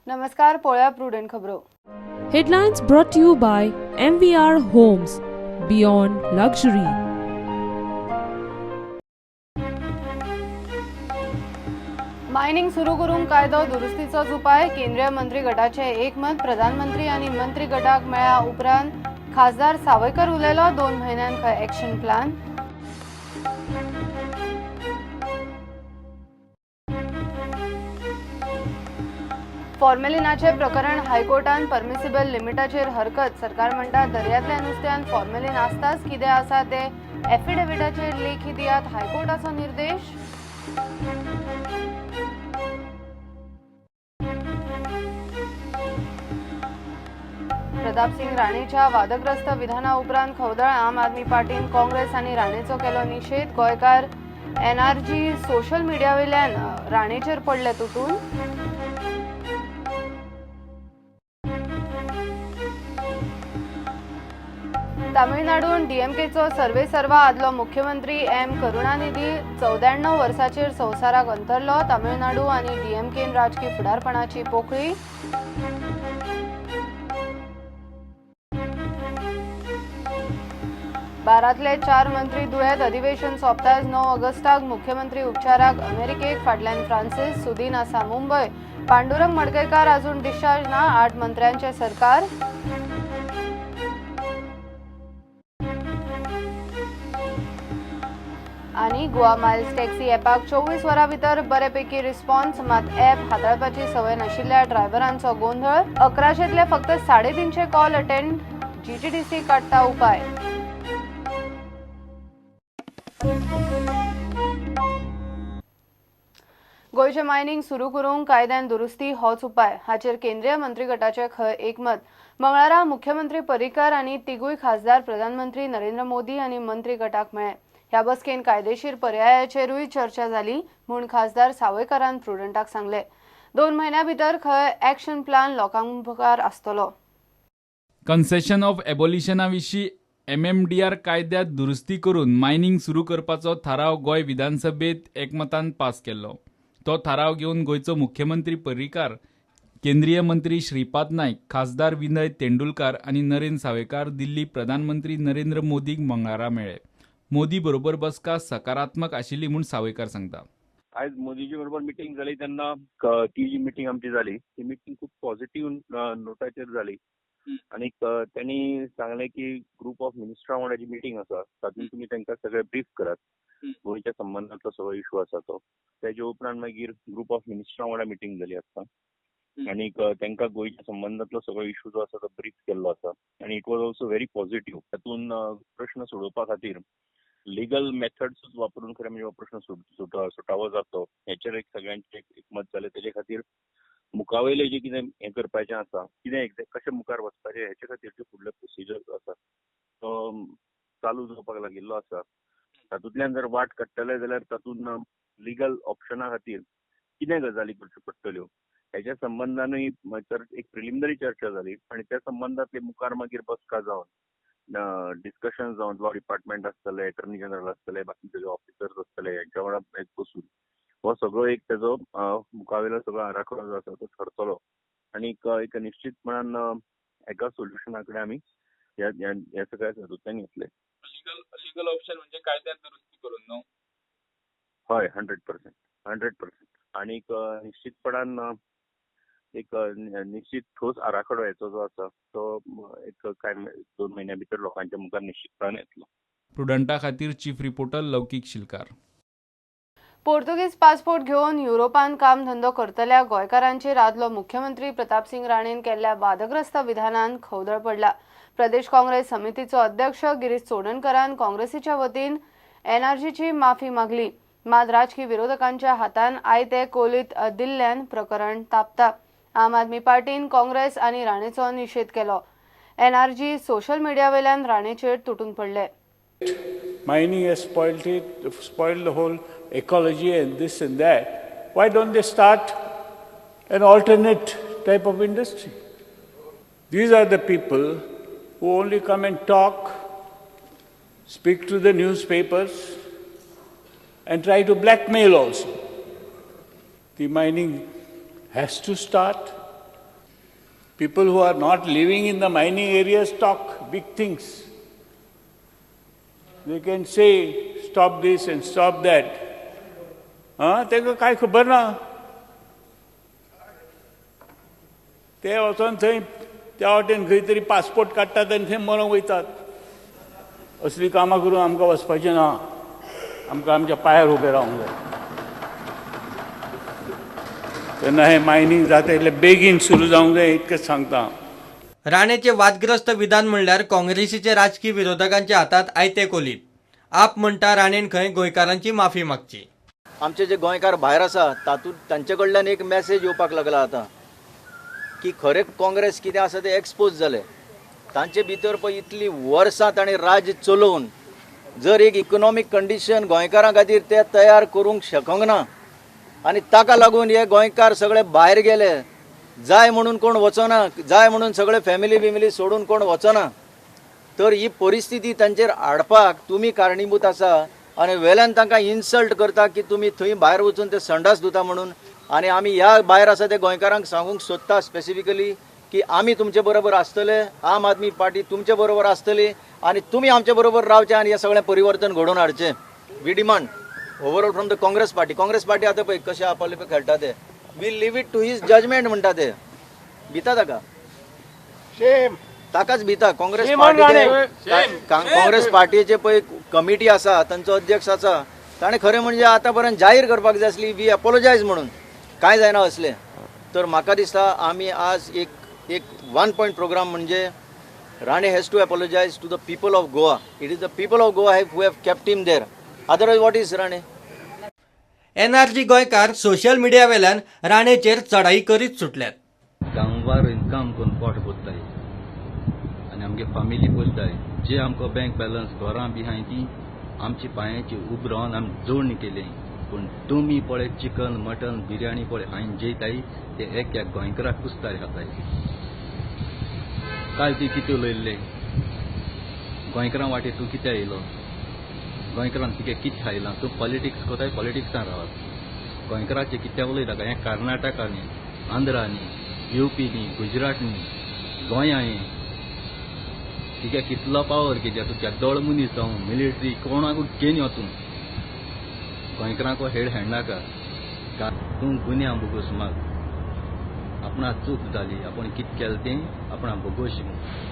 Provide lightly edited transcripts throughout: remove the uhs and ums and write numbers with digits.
नमस्कार, पळोवया प्रुडंट खबरो. Headlines brought to you by MVR Homes, Beyond Luxury. Mining सुरू करूंक कायदो दुरुस्तीचोच उपाय. केंद्रीय मंत्री गटाचे एकमत. प्रधानमंत्री आनी मंत्री गटाक मेळ्ळ्या उपरांत खासदार सावयकर उलयलो. 2 म्हयन्यान खंय एक्शन प्लान. फॉर्मेलिनाचे प्रकरण हायकोर्टान परमिसिबल लिमिटाचेर हरकत. सरकार म्हणटा दर्यांतल्या नुस्त्यान फॉर्मेलिन आसताच कितें आसा ते एफिडेविटाचेर लेखी दियात. हायकोर्टाचो निर्देश. प्रतापसिंग राणेच्या वादग्रस्त विधाना उपरांत खवदळ. आम आदमी पार्टीन काँग्रेस आनी राणेचो केलो निशेध. गोंयकार एनआरजी सोशल मिडियावेल्यान राणेचेर पडले तुटून. तामिळनाडून डीएमकेचो सर्वेसर्वा आदलो मुख्यमंत्री एम करुणानिधी 94 वर्साचेर संवसाराक अंतरलो. तामिळनाडू आनी डीएमकेन राजकी फुडारपणाची पोकळी. बारांतले 4 मंत्री दुयेंत. अधिवेशन सोंपताच 9 ऑगस्टाक मुख्यमंत्री उपचाराक अमेरिकेक. फाटल्यान फ्रांसीस सुदीन आसा मुंबय. पांडुरंग मडकयकार अजून डिस्चार्ज ना. 8 मंत्र्यांचे सरकार. आनी गोवा मायल्स टॅक्सी ॲपाक 24 वरां भितर बरेपैकी रिस्पॉन्स. मात ॲप हाताळपाची संवय नाशिल्ल्या ड्रायव्हरांचो गोंधळ. 1100तले फक्त 350 कॉल अटेंड. जीटीडीसी काडटा उपाय. गोंयचें मायनिंग सुरू करूंक कायद्यान दुरुस्ती होच उपाय. हाचेर केंद्रीय मंत्री गटाचें खंय एकमत. मंगळारा मुख्यमंत्री पर्रीकर आनी तिगूय खासदार प्रधानमंत्री नरेंद्र मोदी आनी मंत्री गटाक मेळ्ळे. ह्या बसकेन कायदेशीर पर्यायाचेरूय चर्चा जाली म्हूण खासदार सावयकारान प्रुडंटाक सांगले. 2 म्हयन्या भितर खंय एक्शन प्लान लोकां मुखार आसतलो. कन्सेशन ऑफ एबोलिशना विशीं एमएमडीआर कायद्यात दुरुस्ती करून मायनिंग सुरू करपाचो थाराव गोंय विधानसभेत एकमतान पास केल्लो. तो थाराव घेवन गोंयचो मुख्यमंत्री पर्रीकार, केंद्रीय मंत्री श्रीपाद नायक, खासदार विनय तेंडुलकार आनी नरेंद्र सावयकार दिल्ली प्रधानमंत्री नरेंद्र मोदीक मंगळारा मेळ्ळे. मोदी बरोबर बसका सकारात्मक आशिल्ली म्हूण सावयकार सांगता. आयज मोदीजी बरोबर मिटींग जाली तेन्ना ती जी मिटींग आमची जाली ती मिटींग खूब पॉझिटिव्ह नोटाचेर जाली आनी त्यांनी सांगलें की ग्रुप ऑफ मिनिस्टरां वांगडा जी मिटींग आसा तातूंत तुमी तांकां सगळें ब्रीफ करात, गोंयच्या संबंदांतलो सगळो इशू आसा तो. तेजे उपरांत मागीर ग्रुप ऑफ मिनिस्टरां वांगडा मिटींग जाली आसता आनी तांकां गोंयच्या संबंदांतलो सगळो इशू जो आसा तो ब्रीफ केल्लो आसा आनी it was also very positive. तातूंत प्रश्न सोडोवपा खातीर लिगल मेथड्सूच वापरून खरें म्हणजे हो प्रश्न सुटावो जातो हेचेर एक सगळ्यांचें एकमत जालें. तेजे खातीर मुखावयलें जें कितें हें करपाचें आसा, कितें एक्झॅक्ट कशें मुखार वचपाचें हेचे खातीर जे फुडले प्रोसिजर जो आसा तो चालू जावपाक लागिल्लो आसा. तातूंतल्यान जर वाट काडटले जाल्यार तातूंत लिगल ऑप्शना खातीर कितें गजाली करच्यो पडटल्यो हेच्या संबंदानूय एक प्रिलिमिनरी चर्चा जाली आनी त्या संबंदांतली मुखार मागीर बसका जावन डिस्कशन जावन लॉ डिपार्टमेंट आसतले, एटर्नी जनरल आसतले, बाकी सगळे ऑफिसर्स आसतले हेंच्या वांगडा एक बसून हो सगळो एक तेजो मुखावेलो सगळो आराखडो जो आसा तो ठरतलो आनी एक निश्चितपणान एका सोल्युशना कडेन आमी ह्या सगळ्या हातूंतल्यान येतले. लिगल ऑप्शन म्हणजे कायद्यात दुरुस्ती करून न्हू? हय, 100% 100%. आनी निश्चितपणान एक निश्चित ठोस आराखडो हेचो जो आसा तो एक काय 2 म्हयन्या भितर लोकांच्या मुखार निश्चितपणान येतलो. प्रुडंटा खातीर chief reporter Laukik Shilkar. Portuguese passport घेवन युरोपान काम धंदो करतल्या गोंयकारांचेर आदलो मुख्यमंत्री प्रतापसिंग राणेन केल्ल्या वादग्रस्त विधानान खवदळ पडला. प्रदेश काँग्रेस समितीचो अध्यक्ष गिरीश चोडणकरान काँग्रेसीच्या वतीन एनआरजीची माफी मागली. मात राजकी विरोधकांच्या हातान आयते कोलीत दिल्ल्यान प्रकरण तापता. आम आदमी पार्टीन काँग्रेस आनी राणेचो निशेध केलो. एनआरजी सोशल मिडियावेल्यान राणेचेर तुटून पडले. Mining has spoiled it, spoiled the whole ecology and this and that. Why don't they start an alternate type of industry? These are the people who only come and talk, speak to the newspapers, and try to blackmail also. The mining has to start. People who are not living in the mining areas talk big things. They can say stop this and stop that. आं, तांकां कांय खबर ना. ते वचोन थंय त्या वाटेन खंय तरी पासपोर्ट काडटात आनी थंय मरोंक वयतात. असलीं कामां करून आमकां वचपाचें ना. आमकां आमच्या पांयार उबें रावंक जाय. तेन्ना हें मायनींग जाता इतलें बेगीन सुरू जावंक जाय इतकेंच सांगता. राणेचे वादग्रस्त विधान म्हणल्यार काँग्रेसीचे राजकी विरोधकांच्या हातात आयते कोलीत. आप म्हणटा राणेन खंय गोंयकारांची माफी मागची. आमचे जे गोंयकार भायर आसा तातूंत तांचे कडल्यान एक मॅसेज येवपाक लागला आतां की खरें काँग्रेस कितें आसा तें एक्सपोज जालें. तांचे भितर पळय इतली वर्सां ताणें राज्य चलोवन जर एक इकॉनॉमीक कंडिशन गोंयकारां खातीर ते तयार करूंक शकोंक ना आनी ताका लागून हे गोंयकार सगळे भायर गेले. जाय म्हणून कोण वचना, जाय म्हणून सगळे फॅमिली बिमिली सोडून कोण वचना. तर ही परिस्थिती तांचेर हाडपाक तुमी कारणीभूत आसा आनी वेल्यान तांकां इन्सल्ट करता की तुमी थंय भायर वचून ते संडास धुता म्हणून. आनी आमी ह्या भायर आसा ते गोंयकारांक सांगूंक सोदता स्पेसिफिकली की आमी तुमचे बरोबर आसतले, आम आदमी पार्टी तुमचे बरोबर आसतली आनी तुमी आमचे बरोबर रावचे आनी हें सगळें परिवर्तन घडोवन हाडचें. We demand overall from the Congress party. Congress party आतां पळय कशें आपले पळय खेळटा ते. We leave it to his judgement म्हणटा ते. भिता ताका, ताकाच भिता. काँग्रेस पार्टी, काँग्रेस पार्टीचे पळय कमिटी आसा, तांचो अध्यक्ष आसा, ताणें खरें म्हणजे आतां पर्यंत जाहीर करपाक जाय आसली we apologise म्हणून. कांय जायना असलें. तर म्हाका दिसता आमी आज एक एक वन पॉयंट प्रोग्राम म्हणजे Rane has to apologise to the people of Goa. It is the people of Goa who have kept him there. Otherwise what is Rane? NRG गोंयकार सोशल मिडिया वेल्यान राणेचेर चढाई करीत सुटल्यात. गांवार इनकम करून पोट भरताय आनी आमगे family पोसताय. जे आमकां बँक बॅलन्स घरां बी आहाय ती आमची पांयाची उब रावन आमी जोडणी केली. पूण तुमी पळय चिकन मटन बिर्याणी पळय हांवें जेयताय ते एक एक गोंयकाराक कुस्तार खाताय. काल ती कितें उलयल्ले गोंयकारां वाटे तूं कितें आयलो, गोंयकारान तुगे कितें खायलां, तूं पॉलिटिक्स करताय, पॉलिटिक्सान रावात. गोंयकाराचें कितें उलयता हें कर्नाटका न्ही, आंध्रा न्ही, युपी न्ही, गुजरात न्ही, गोंया हें. तुगे कितलो पावर कित्याक तूं केदोळ मनीस जावं, मिलिटरी कोणाकूच घेवन यो तूं गोंयकारांक हेड हेडनाका. तूं गुन्यांव बोगोस माग, आपणा चूक जाली, आपूण कितें केलें तें आपणा बोगोश.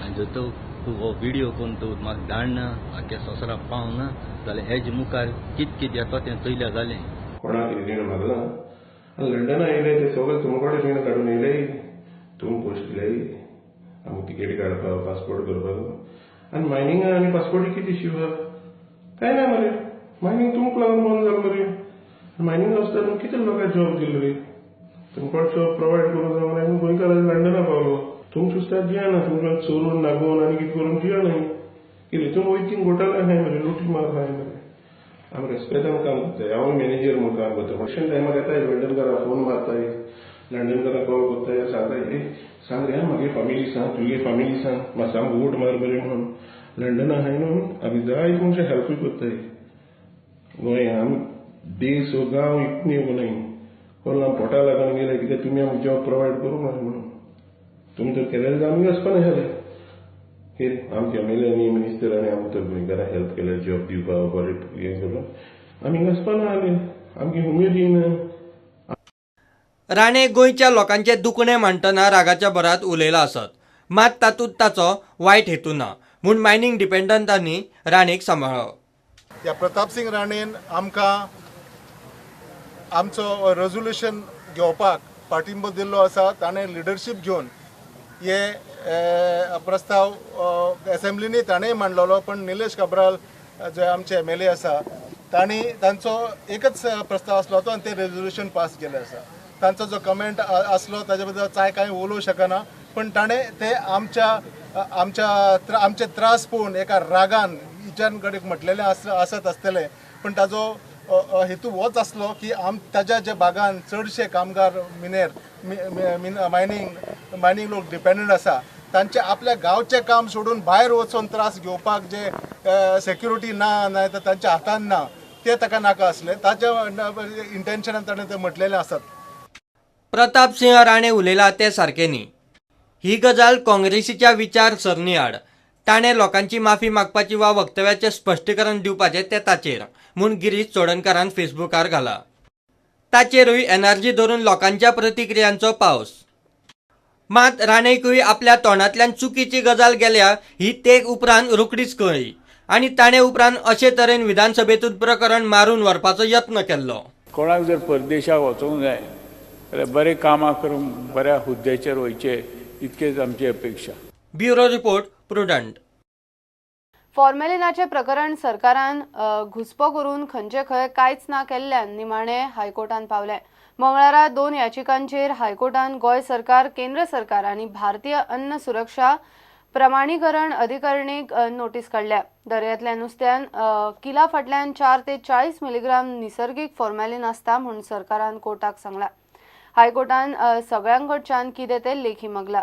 आनी जर तूं हो व्हिडियो करून तूं म्हाका धाडना, आख्या संवसाराक पावना जाल्यार हेजे मुखार कितें कितें येता तें चोयल्या जालें. कोणाक रीण मागलां आनी लंडना येयले ते सगळे तुमकडे रीण काडून येयले, तुमी पोसले आमकां तिकेटी काडपाक, पासपोर्ट करपाक. आनी मायनिंगा आनी पासपोर्टी कितें इश्यू आहा? कांय ना मरे. मायनींग तुमकां लागून बंद जालें मरे. मायनिंग आसता तुमी कितें लोकांक जॉब दिलो रे? तुमकां जॉब प्रोवायड करूंक जावं आनी गोंयकार लंडना पावलो. तुमी सुस्तार जियेना, तुमकां चोरून नागोवन आनी कितें करून जियेना. कितें तुमी वयता घोटाळा आहाय मरे, लुटी मार आहाय मरे. आमी रेस्पेदान काम करताय. हांव मॅनेजर म्हूण काम करता. फंक्शन टायमार येताय लंडनकारां फोन मारताय, लंडनकारां कॉल करताय, सांगताय ए सांग रे म्हागे फामिली सांग, तुगे फामिली सांग, मातसो आमकां वोट मार बरें म्हणून. लंडना आहाय न्हू आमी जायते मनशां हेल्पूय करताय. गोंय आमी देश हो गांव इतलें येवं नाय कोण आमी पोटा लागून गेले कित्याक तुमी आमकां जॉब प्रोवायड करूंक ना म्हणून. तुमी तर केल्यार जाल्यार आमी वचपा नासले. कितें आमचे एम एल ए आनी मिनिस्टरांनी आमकां तर गोंयकारांक हेल्प केल्या जॉब दिवपाक बरें हें करून आमी हिंगा वचपा ना आसले. आमची उमेद येयना. राणे गोंयच्या लोकांचे दुखणें मांडटना रागाच्या भरात उलयला आसत, मात तातूंत ताचो वायट हेतू ना म्हूण मायनिंग डिपेंडंटांनी राणेक सांबाळ्ळो. ह्या प्रतापसिंग राणेन आमकां आमचो रेजोल्युशन घेवपाक पाठिंबो दिल्लो आसा. ताणें लिडरशीप घेवन हे प्रस्ताव एसेंब्लीनी ताणें मांडलेलो, पण निलेश काब्राल जे आमचे MLA आसा तांणी तांचो एकच प्रस्ताव आसलो तो आनी ते रेजोल्युशन पास केलें आसा. तांचो जो कमेंट आसलो ताजे बद्दल चाय कांय उलोवंक शकना, पण ताणें ते आमच्या आमच्या आमचे त्रास पळोवन एका रागान हिच्यान कडेन म्हटलेलें आसत आसतलें, पण ताजो हेतू होच आसलो की ताज्या ज्या भागान चडशे कामगार मिनेर मायनींग मायनींग लोक डिपेंडंट आसा, तांचे आपल्या गांवचें काम सोडून भायर वचून त्रास घेवपाक जे सेक्युरिटी ना, ना तर तांच्या हातान ना, ते ताका नाका आसलें. ताच्या इंटेन्शनान ताणें ते म्हटलेलें आसात. प्रताप सिंह राणे उलयला ते सारकें न्ही. ही गजाल काँग्रेसीच्या विचार सरणी आड. ताणें लोकांची माफी मागपाची वा वक्तव्याचें स्पश्टीकरण दिवपाचें तें ताचेर म्हूण गिरीश चोडणकारान फेसबुकार घाला. ताचेरूय एनआरजी धरून लोकांच्या प्रतिक्रियांचो पावस. मात राणेकूय आपल्या तोंडांतल्यान चुकीची गजाल गेल्या ही ते उपरांत रोखडीच कळ्ळी आनी ताणें उपरांत अशे तरेन विधानसभेतून प्रकरण मारून व्हरपाचो यत्न केल्लो. कोणाक जर परदेशाक वचूंक जाय जाल्यार बरें कामां करून बऱ्या हुद्द्याचेर वयचें इतकेच आमची अपेक्षा. Bureau report, Prudent. फॉर्मेलिनाचें प्रकरण सरकारान घुसपो करून खंयचे खंय कांयच ना केल्ल्यान निमाणे हायकोर्टान पावलें. मंगळारा 2 याचिकांचेर हायकोर्टान गोंय सरकार, केंद्र सरकार आनी भारतीय अन्न सुरक्षा प्रमाणीकरण अधिकारणीक नोटीस काडल्या. दर्यांतल्या नुस्त्यान किला फाटल्यान 4 ते 40 मिलीग्राम निसर्गीक फॉर्मेलिन आसता म्हूण सरकारान कोर्टाक सांगला. हायकोर्टान सगळ्यांकडच्यान कितें तें लेखी मागला.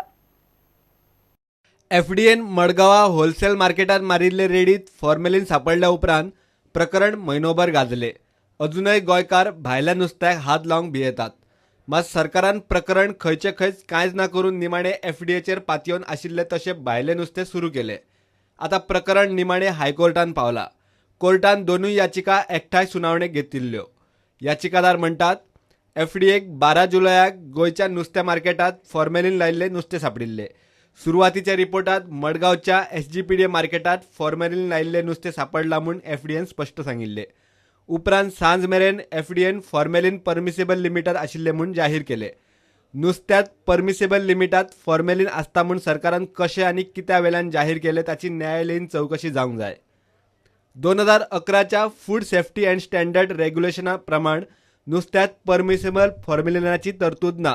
एफडीएन मडगांवा होलसेल मार्केटात मारिल्ले रेडीत फॉर्मेलिन सापडल्या उपरांत प्रकरण म्हयनोभर गाजले. अजूनय गोंयकार भायल्या नुस्त्याक हात लावंक भियेतात. मात सरकारान प्रकरण खंयचे खंयच कांयच ना करून निमाणे एफडीएचेर पातयेवन आशिल्ले तशें भायले नुस्तें सुरू केले. आतां प्रकरण निमाणे हायकोर्टान पावला. कोर्टान दोनूय याचिका एकठांय सुनावणेक घेतिल्ल्यो. याचिकादार म्हणटात एफडीएक 12 जुलयाक गोंयच्या नुस्त्या मार्केटात फॉर्मेलिन लायिल्ले नुस्तें सापडिल्ले. सुरवातीच्या रिपोर्टात मडगांवच्या एसजीपीडीए मार्केटात फॉर्मेलिन लायिल्ले नुस्तें सापडलां म्हूण एफडीएन स्पश्ट सांगिल्ले. उपरांत सांज मेरेन एफडीएन फॉर्मेलिन परमिसेबल लिमिटात आशिल्ले म्हूण जाहीर केले. नुस्त्यात परमिसेबल लिमिटात फॉर्मेलिन आसता म्हूण सरकारान कशें आनी कित्या वेल्यान जाहीर केले ताची न्यायालयीन चवकशी जावंक जाय. 2011च्या फूड सेफ्टी अँड स्टँडर्ड रेग्युलेशना प्रमाण नुस्त्यात परमिसेबल फॉर्मेलिनाची तरतूद ना.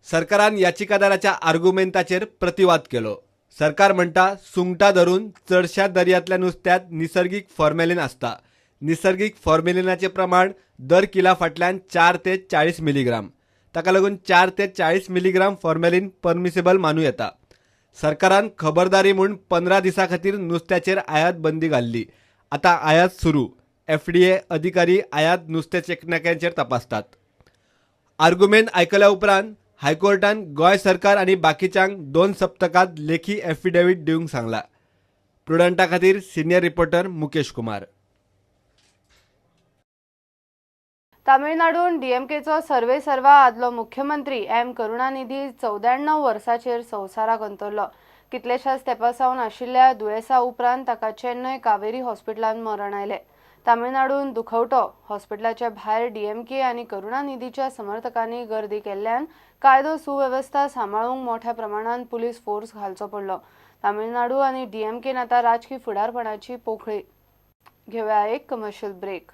सरकारान याचिकादाराच्या आर्गुमेंताचेर प्रतिवाद केलो. सरकार म्हणटा सुंगटां धरून चडश्या दर्यांतल्या नुस्त्यात निसर्गीक फॉर्मेलिन आसता. निसर्गीक फॉर्मेलिनाचें प्रमाण दर किला फाटल्यान 4 ते 40 मिलीग्राम. ताका लागून 4 ते 40 मिलीग्राम फॉर्मेलिन परमिसेबल मानू येता. सरकारान खबरदारी म्हूण 15 दिसां खातीर नुस्त्याचेर आयात बंदी घाल्ली. आतां आयात सुरू. एफडीए अधिकारी आयात नुस्तें चेकनाक्यांचेर तपासतात. आर्गुमेंत आयकल्या उपरांत हायकोर्टान गोंय सरकार आनी बाकीच्यांक 2 सप्तकांत लेखी एफिडेवीट दिवंक सांगला. प्रुडंटा खातीर सिनियर रिपोर्टर मुकेश कुमार. तामिळनाडून डीएमकेचो सर्वेसर्वा आदलो मुख्यमंत्री एम करुणानिधी 94 वर्साचेर संवसाराक अंतरलो. कितल्याशाच तेंपा सावन आशिल्ल्या दुयेंसा उपरांत ताका चेन्नय कावेरी हॉस्पिटलांत मरण आयलें. तामिळनाडून दुखवटो हॉस्पिटलाच्या भायर डीएमके आनी करुणानिधीच्या समर्थकांनी गर्दी केल्ल्यान कायदो सुवेवस्था सांबाळूंक मोठ्या प्रमाणात पुलीस फोर्स घालचो पडलो. तामिळनाडू आनी डीएमकेन आतां राजकी फुडारपणाची पोखळी. घेवया एक कमर्शियल ब्रेक.